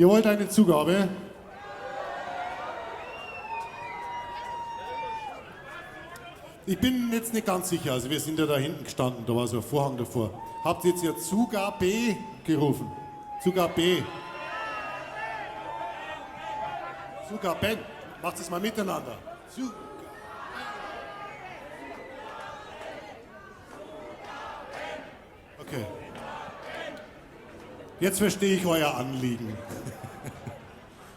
Ihr wollt eine Zugabe? Ich bin jetzt nicht ganz sicher, also wir sind ja da hinten gestanden, da war so ein Vorhang davor. Habt ihr jetzt ja Zugabe gerufen? Zugabe. Zugaben. Macht es mal miteinander. Zu Okay. Jetzt verstehe ich euer Anliegen.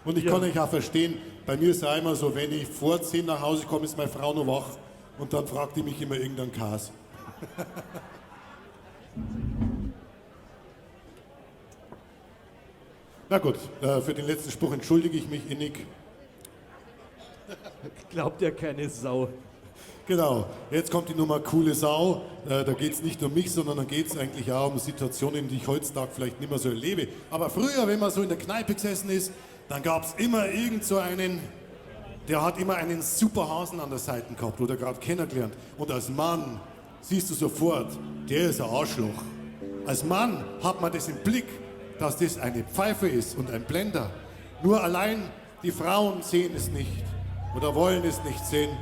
Und ich Ja. kann euch auch verstehen, bei mir ist ja immer so, wenn ich vor 10 nach Hause komme, ist meine Frau noch wach und dann fragt die mich immer irgendeinen Kas. Na gut, für den letzten Spruch entschuldige ich mich innig. Glaubt ja keine Sau. Genau, jetzt kommt die Nummer coole Sau. Da geht es nicht um mich, sondern da geht es eigentlich auch um Situationen, die ich heutzutage vielleicht nicht mehr so erlebe. Aber früher, wenn man so in der Kneipe gesessen ist, dann gab es immer irgend so einen, der hat immer einen super Hasen an der Seite gehabt oder gerade kennengelernt. Und als Mann siehst du sofort, der ist ein Arschloch. Als Mann hat man das im Blick, dass das eine Pfeife ist und ein Blender. Nur allein die Frauen sehen es nicht oder wollen es nicht sehen.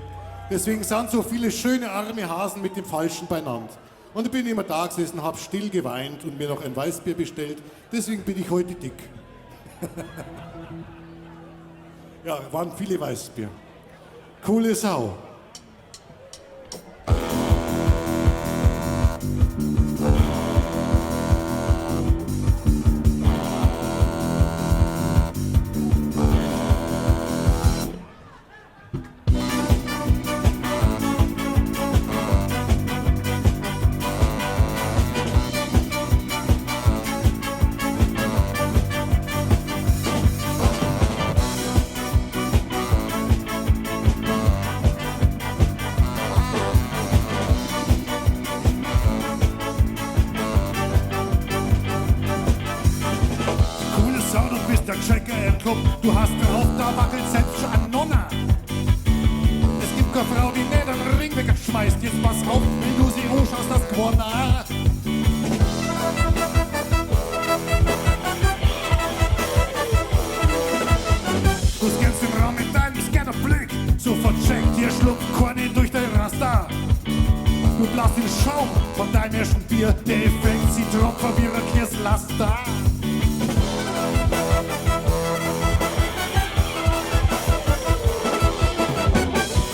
Deswegen sind so viele schöne arme Hasen mit dem Falschen beieinander. Und ich bin immer da gesessen, hab still geweint und mir noch ein Weißbier bestellt. Deswegen bin ich heute dick. Ja, waren viele Weißbier. Coole Sau. Coole Sau, du bist der Checker im Club. Du hast drauf, da wackelt selbst schon ein Nonner. Es gibt keine Frau, die nicht einen Ring wegschmeißt. Jetzt pass auf, wenn du sie anschaust, das gewonnen. Du scannst den Raum mit deinem Scannerblick. Sofort checkt dir schlupft keine durch dein Raster. Du blasst den Schaum von deinem ersten Bier. Der Effekt sieht Tropfen wie ein Kirslaster.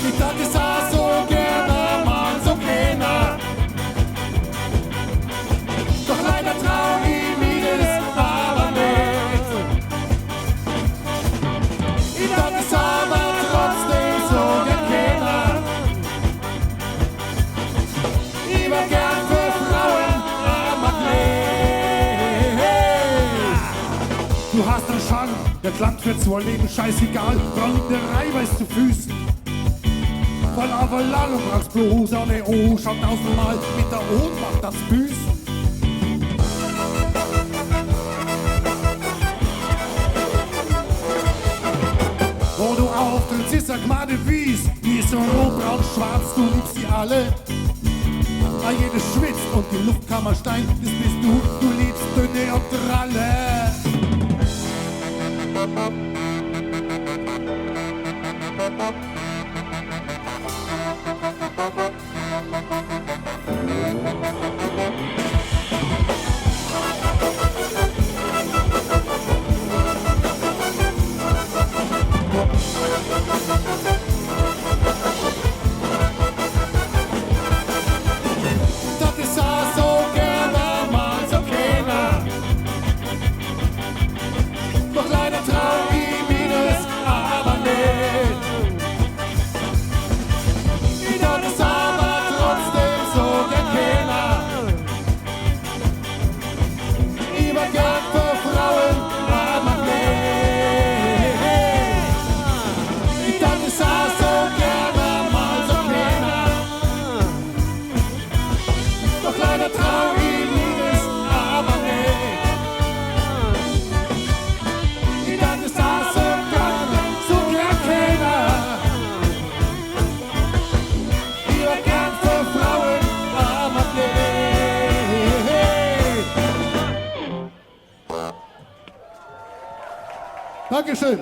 Ich dachte, ich sah so gerne mal so keiner. Doch leider trau ich mir das aber nicht. Ich dachte, es aber trotzdem so gern keiner. Ich wär gern für Frauen ein Magnet. Du hast einen Charme, der klangt für zwei Leben scheißegal. Dran liegt der Reihweis zu Füßen. Voll Avalal und brauchst bloß eine O, schon tausendmal mit der Ohnmacht das Büßen. Wo du auftrittst, ist eine Gmade Wies, die ist so rot, braun, schwarz, du liebst sie alle. Ah, jedes schwitzt und die Luftkammer stein, das bist du, du liebst Dünne und Dralle. Das ist auch so gerne mal so keiner. Doch leider trau ich mir das aber nicht. Dankeschön.